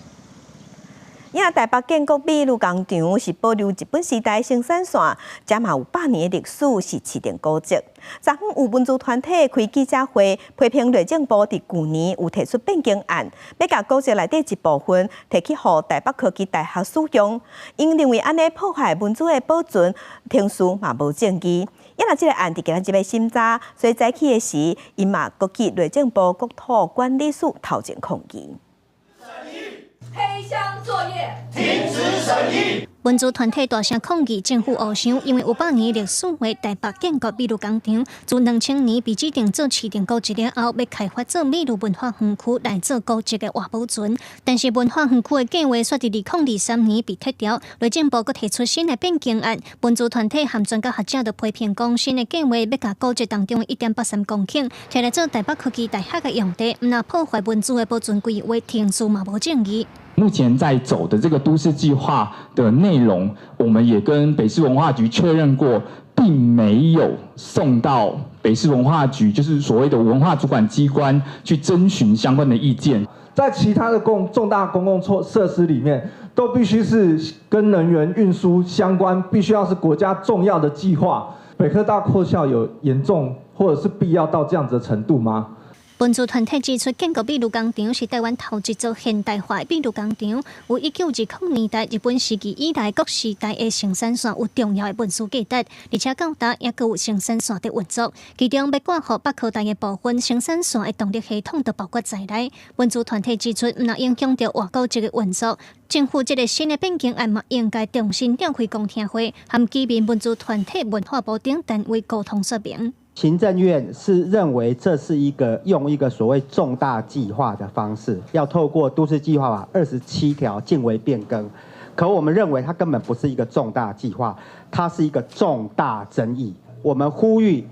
影台北建國美術工場是保留日本時代生產線，這嘛有100年的歷史，是市定古蹟。昨昏有文資團體開記者會，批評內政部佇舊年有提出變更案，欲共古蹟內底一部分提去予台北科技大學使用，𪜶認為按呢破壞文資的保存程序嘛無正義。也若這個案佇今仔日欲審查，所以早起的時，𪜶嘛閣去內政部國土管理署頭前抗議。黑箱作業，停止審議。文資團體大聲抗議政府烏想，因為有百年歷史的台北建國美術工場，自2000年被指定做市定古蹟了後，欲開發做美術文化園區來做古蹟的活保存。但是文化園區的計劃卻佇2023年被撤掉，內政部閣提出新的變更案。文資團體和專家學者都批評講，新的計劃欲共古蹟當中1.83公頃，提來做台北科技大學的用地，毋但破壞文資的保存規劃，程序嘛無正義。目前在走的這個都市計劃的內容，我們也跟北市文化局確認過，並沒有送到北市文化局，就是所謂的文化主管機關去徵詢相關的意見。在其他的重大公共設施裡面，都必須是跟能源運輸相關，必須要是國家重要的計劃。北科大擴校有嚴重或者是必要到這樣子的程度嗎？文資團體指出，建國美術工場是台灣頭一座現代化的美術工場，有1920年代日本時期以來各時代的生產線有重要的文史價值，而且到今猶閣有生產線佇運作。其中欲割予北科大的部分生產線的動力系統都包括在內。文資團體指出，毋但影響著活古蹟的運作，政府這个新的變更案嘛，應該重新召開公聽會，和居民、文資團體、文化部等單位溝通說明。行政院是認為這是一個用一個所謂重大計劃的方式，要透過都市計劃法27條逕為變更。可我們認為它根本不是一個重大計劃，它是一個重大爭議。我們呼籲，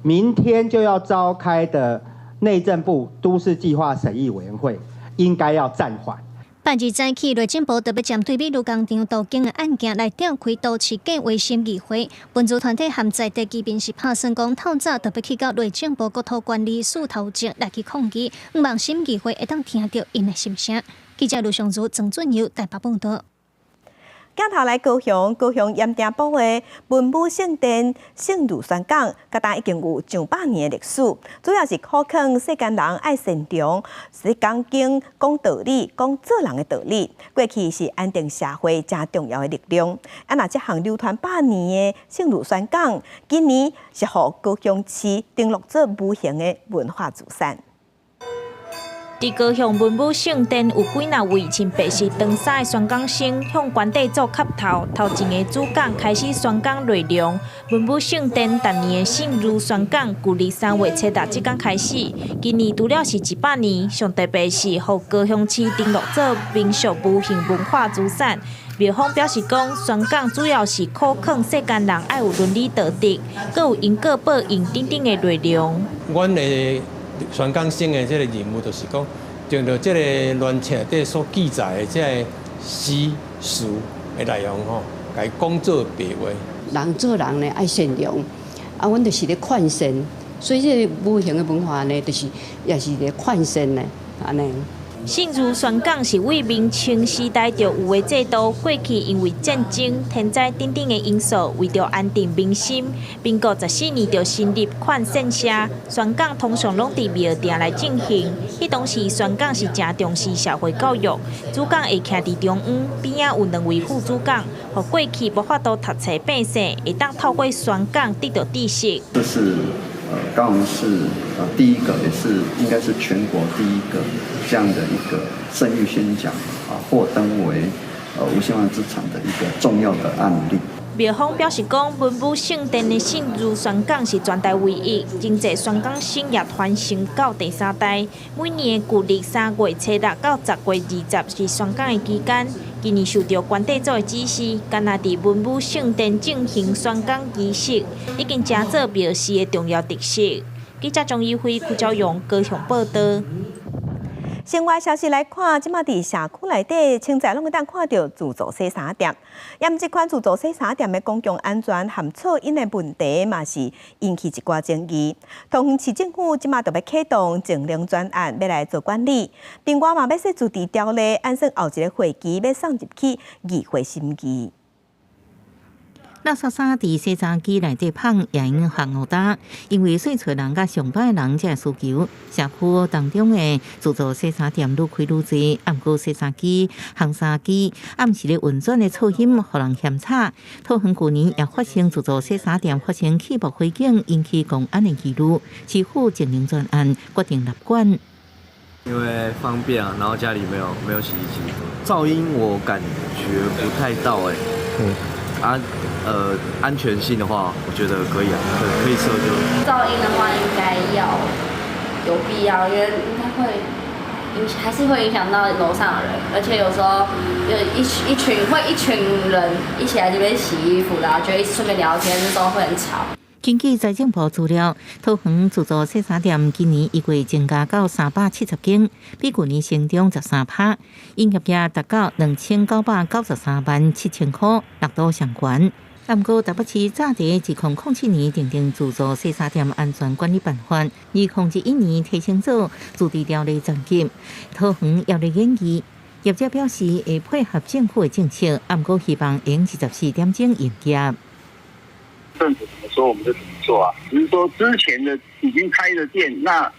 明天就要召開的內政部都市計劃審議委員會應該要暫緩。拜二早起，內政部特別針對美祿工廠都更的案件來召開都市計劃審議會。文資團體和在地居民是拍算講，透早特別去到內政部國土管理署頭前來去抗議，向望審議會會當聽著𪜶的心聲。記者盧尚如、曾俊友台北報導。鏡頭來高雄，高雄鹽埕埔的文武聖殿聖儒宣講，佮今已經有上百年的歷史。主要是苦勸世間人愛善良，是講經、講道理、講做人的道理。過去是安定社會誠重要的力量。啊，若這項流傳百年的聖儒宣講，今年是予高雄市登錄做無形的文化資產。佇高雄文武聖殿有幾若位穿白色長衫的宣講生向關帝祖磕頭，頭前的主講開始宣講內容。文武聖殿逐年的聖儒宣講，舊曆3月初六這工開始。今年除了是100年，上特別是予高雄市登錄做民俗無形文化資產。廟方表示講，宣講主要是苦勸世間人愛有倫理道德，閣有因果報應等等的內容。阮的宣講生的這个任務就是講，將著這个亂冊底所記載的這个詩詞的內容吼，共伊講做白話。人做人呢愛善良，啊，阮就是咧勸善，所以這个無形的文化呢，就是也是咧勸善呢，按呢。聖儒宣講是對明清時代就有的制度，過去因為戰爭、天災等等的因素，為著安定民心，民國14年就成立勸善社。宣講通常攏佇廟埕來進行，彼當時宣講是誠重視社會教育，主講會徛佇中央，邊仔有兩位副主講，予過去無法度讀冊變姓，會當透過宣講得到知識。這是高雄市第一個，也是應該是全國第一個這樣的一個聖諭宣講啊，獲登為無形文化資產的一個重要的案例。廟方表示講，文武聖殿的聖儒宣講是全台唯一，真濟宣講生也傳承到第三代。每年舊曆3月初六到10月20是宣講的期間。今年受著關帝祖的指示，干焦佇文武聖殿進行宣講儀式，已經成做廟寺的重要特色。記者張怡輝、柯昭勇高雄報導。生活消息來看，這馬佇社區內底，清早攏會當看著自助洗衫店。毋這款自助洗衫店的公共安全和噪音的問題，嘛是引起一寡爭議。桃園市政府這馬就欲啟動淨零專案，欲來做管理。另外嘛，欲說自治條例，按算後一个會期欲送入去議會審議。垃圾衫佇洗衫機內底放，也用放烏焦，因為洗厝人佮上班人這需求，社區當中的自助洗衫店愈開愈濟，毋過洗衫機、烘衫機暗時咧運轉的噪音，予人嫌吵。桃園舊年也發生自助洗衫店發生氣爆火警，引起公安的疑慮，市府淨零專案決定立管。因為方便啊，然後家裡沒有洗衣機，噪音我感覺不太到欸。啊，安全性的話，我覺得可以啊，可以設就。噪音的話，應該要有必要，因為應該會影，還是會影響到樓上的人，而且有時候有一群會一群人一起來這邊洗衣服，然後就一起順便聊天，這時候會很吵。根據財政部資料，桃園自助洗衫店今年一月增加到370間，比舊年成長13%，營業額達到2993萬7千塊，錄到上懸。毋過台北市早佇2007年訂定自助洗衫店安全管理辦法，2021年提升做自治條例層級。桃園猶咧研議，業者表示會配合政府的政策，毋過希望用24點鐘營業。政府怎麼說我們就怎麼做啊？只是說之前的已經開的店，那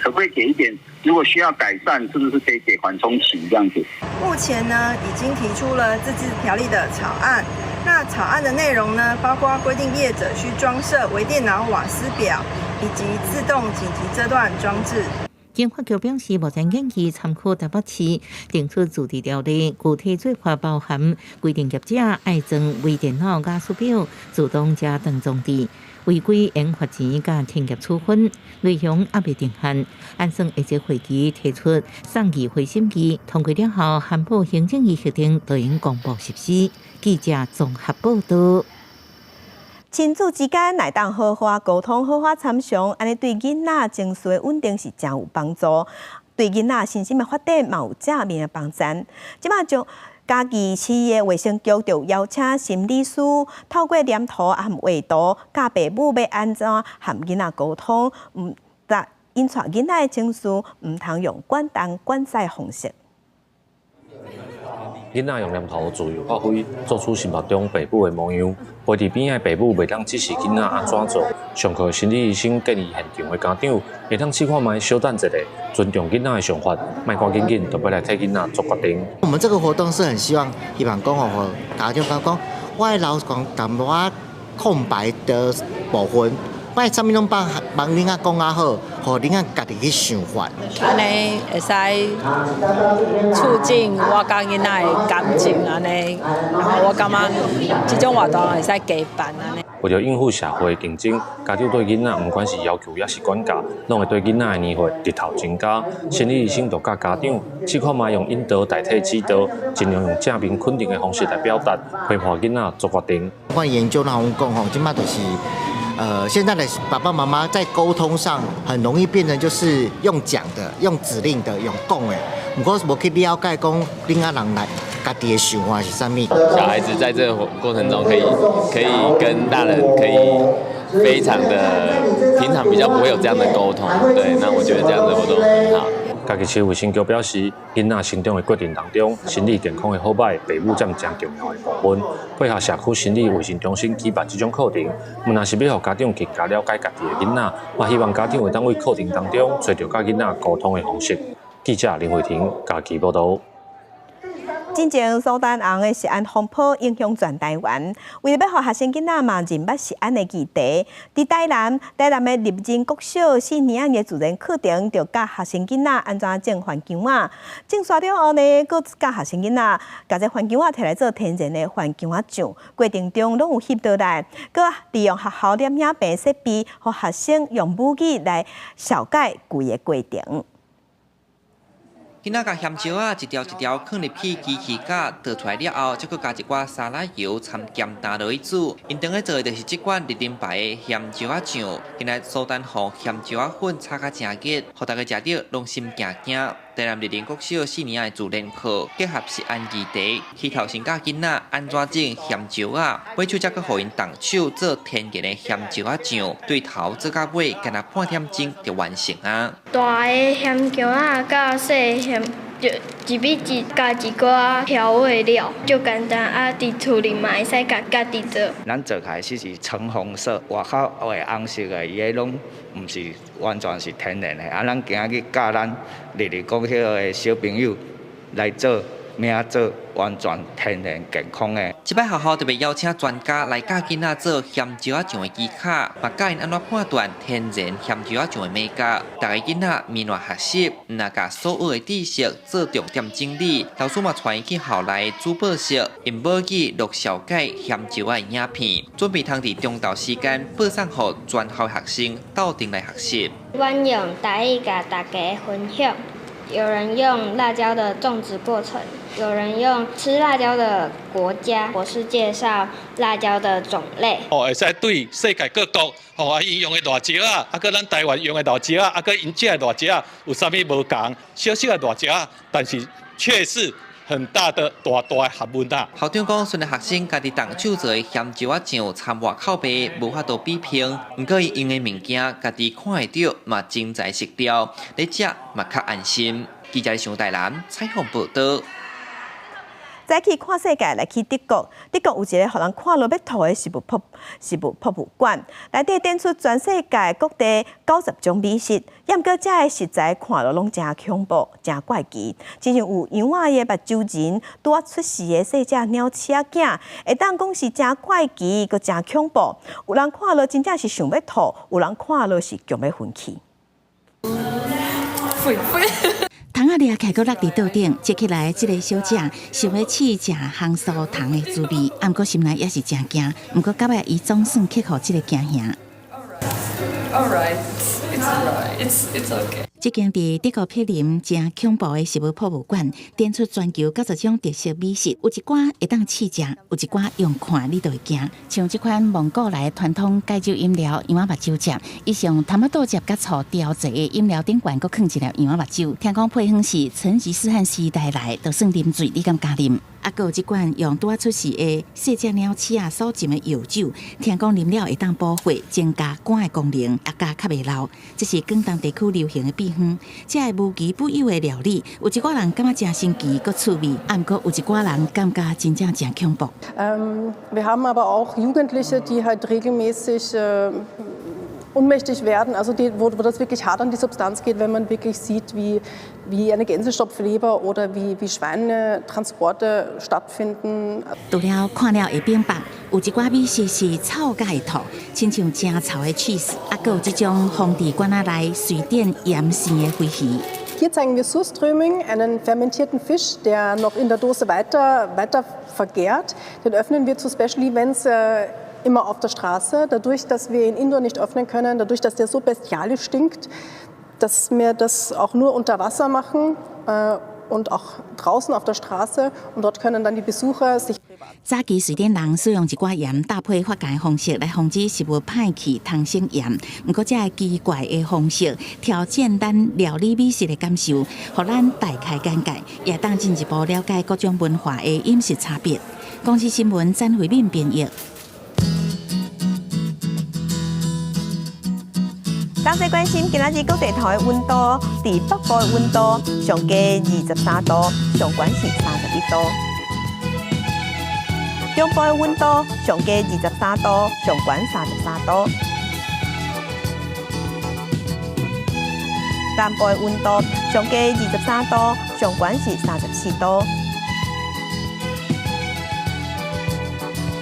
可不可以給一點？如果需要改善，是不是可以給緩衝期這樣子？目前呢，已經提出了自治條例的草案。那草案的內容呢，包括規定業者須裝設微電腦瓦斯表以及自動緊急遮斷裝置。經發局表示，目前建議參考台北市定出自治條例，具體做法包含規定業者愛裝微電腦瓦斯表、自動遮斷裝置，違規應罰錢佮停業處分。內容猶未定案，按算下個會期提出送議會審議，通過了後，函報行政院核定，就會公布實施。記者綜合報導。親子之間會當好好溝通、好好參詳，按呢對囡仔情緒的穩定是誠有幫助。對囡仔身心的發展嘛有正面的幫助。這馬將嘉義市的衛生局就邀請心理師透過黏圖和畫圖，教爸母欲按怎和囡仔溝通，毋但𪜶帶囡仔的情緒，毋通用管東管西的方式。囡仔用黏圖自由發揮，做出心目中爸母的模樣。陪佇邊仔的爸母袂當指示囡仔按怎做。上課心理醫生建議現場的家長會當試看覓小等一下，尊重囡仔的想法，莫趕緊緊就欲來替囡仔做決定。我們這個活動是很希望，希望講予家長講講，我的老公淡薄仔空白的部分，我啥物攏幫幫囡仔講較好，予囡仔家己去想法。按呢會使促進我佮囡仔的感情，按呢，然後我感覺這種活動會使加辦按呢。為著應付社會競爭，家長對囡仔毋管是要求抑是管教，攏會對囡仔的年歲日頭增加。心理醫生就教家長試看覓用引導代替指導，盡量用正面肯定的方式來表達，陪伴囡仔做決定。我研究那種講吼，這馬就是，現在的爸爸媽媽在溝通上很容易變成就是用講的、用指令的、用講的，毋過無去了解講囡仔人來家己的想法是啥物。小孩子在這個過程中可以跟大人可以非常的平常比較不會有這樣的溝通，對，那我覺得這樣的活動很好。嘉義市衛生局表示，囡仔成長的過程當中，心理健康的好䆀，爸母佔誠重要的部分。配合社區心理衛生中心舉辦這種課程，毋但是欲予家長更加了解家己的囡仔，嘛希望家長會當佇課程當中揣著佮囡仔溝通的方式。記者林慧婷嘉義報導。進前蘇丹紅的食安風波影響全台灣，為著欲予學生囡仔嘛認捌食安的議題，佇台南，台南的立人國小四年級的自然課程就教學生囡仔按怎種番薑仔，種煞了後呢，閣教學生囡仔共這番薑仔摕來做天然的番薑仔醬，過程中攏有翕落來，閣利用學校攝影棚設備，予學生用母語來紹介規个過程。囡仔共鹹椒仔一條一條囥入去機器架，倒出來了後，才閣加一寡沙拉油摻鹹淡落去煮。𪜶當咧做的就是這款立人牌的鹹椒仔醬。今日蘇丹紅鹹椒仔粉炒甲誠熱，予大家食著攏心驚驚。台南立人國小四年的自然課，結合食安議題，起頭先教囡仔按怎種鹹椒仔，尾手才閣予𪜶動手做天然的鹹椒仔醬，對頭做到尾，干焦半點鐘就完成啊！大的鹹薑仔佮細的鹹，就1比1加一寡調味料，就簡單啊！佇厝裡嘛會使家家己做。咱做起來是橙紅色，外口的紅色的，伊彼攏毋是完全是天然的。啊，咱今仔日教咱立人國小的小朋友來做。名做完全天然健康的。這擺學校特別邀請專家來教囡仔做鹹椒仔醬的技巧，嘛教𪜶按怎判斷天然鹹椒仔醬的美感。逐个囡仔面來學習，毋若共所有的知識做重點整理。老師嘛帶𪜶去校內珠寶室，用母語錄紹介鹹椒仔的影片，準備通佇中晝時間播送予全校學生鬥陣來學習。阮用台語共大家分享，有人用辣椒的種植過程，有人用吃辣椒的國家，我是介紹辣椒的種類。哦，會使對世界各國，吼啊，𪜶用的辣椒仔，啊，閣咱台灣用的辣椒仔，啊，閣𪜶食的辣椒仔有啥物無仝？小小的辣椒仔，但是卻是很大的大大的學問啊！校長講，雖然學生家己動手做的鹹椒仔醬參外口賣，無法度比評，毋過𪜶用的物件，家己看會著，嘛真材實料，咧食嘛較安心。記者上台南採訪報導。再去看世界，來去德國。德國有一个予人看落欲吐的食物博物館，內底展出全世界各地90種美食，毋過遮的食材看落攏誠恐怖、誠怪奇，親像有羊仔的目睭仁，拄仔出世的細隻鳥鼠仔囝，會當講是誠怪奇，閣誠恐怖。有人看落真正是想欲吐，有人看落是強欲昏去。蟲仔掠起來閣落佇桌頂，接起來這个小姐想欲試食紅酥蟲的滋味，毋過心內也是誠驚。毋過到尾伊總算克服這个驚嚇。 Alright, it's alright, it's okay. 這間佇德國柏林誠恐怖的食物博物館，展出全球90種特色美食，有一寡會當試食，有一寡用看你就會驚。像這款蒙古來傳統解酒飲料羊仔目酒汁，伊是用茼仔豆汁佮醋調製的飲料頂懸，閣囥一粒羊仔目酒。聽講配方是成吉思汗時代來，就算啉醉，你敢敢啉？啊，閣有這款用拄仔出世的細隻鳥鼠仔所浸的藥酒，聽講啉了會當補血、增加肝的功能，也加較袂老。這是廣東地區流行的秘方。這个無奇不有的料理，有一寡人感覺誠新奇、閣趣味，啊，毋過有一寡人感覺真正誠恐怖。 Wir haben aber auch Jugendliche, die halt regelmäßig ohnmächtig werden, also die, wo das wirklich hart an die Substanz geht, wenn man wirklich sieht, wie eine Gänsestopfleber oder wie Schweinetransporte stattfinden. 除了看了會變白，有一寡美食是臭甲會吐，親像誠臭的 cheese，啊，閣有這種封佇罐仔內瑞典鹽生的鮭魚。 Hier zeigen wir Surströmming, einen fermentierten Fisch, der noch in der Dose weiter vergärt. Den öffnen wir zu Special Events immer auf der Straße. Dadurch, dass wir ihn indoor nicht öffnen können, dadurch, dass der so bestialisch stinkt, dass wir das auch nur unter Wasser machen und auch draußen auf der Straße. Und dort können dann die Besucher sich 早期瑞典人使用一寡鹽搭配發酵方式來防止食物歹去通生炎。毋過，這个奇怪的方式挑戰咱料理美食的感受，予咱大開眼界，也當進一步了解各種文化的飲食差別。公視新聞詹慧敏編譯。大家關心今仔日各地頭的溫度，佇北部的溫度上低23度，上懸是31度。中部的溫度上低23度，上懸33度。南部的溫度上低23度，上懸是34度。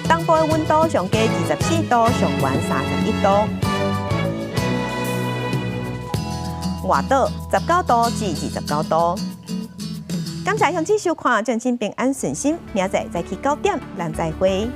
東部的溫度上低24度，上懸31度。外島19度至29度。感謝鄉親收看，祝恁平安順心，明仔載早起9點，咱再會。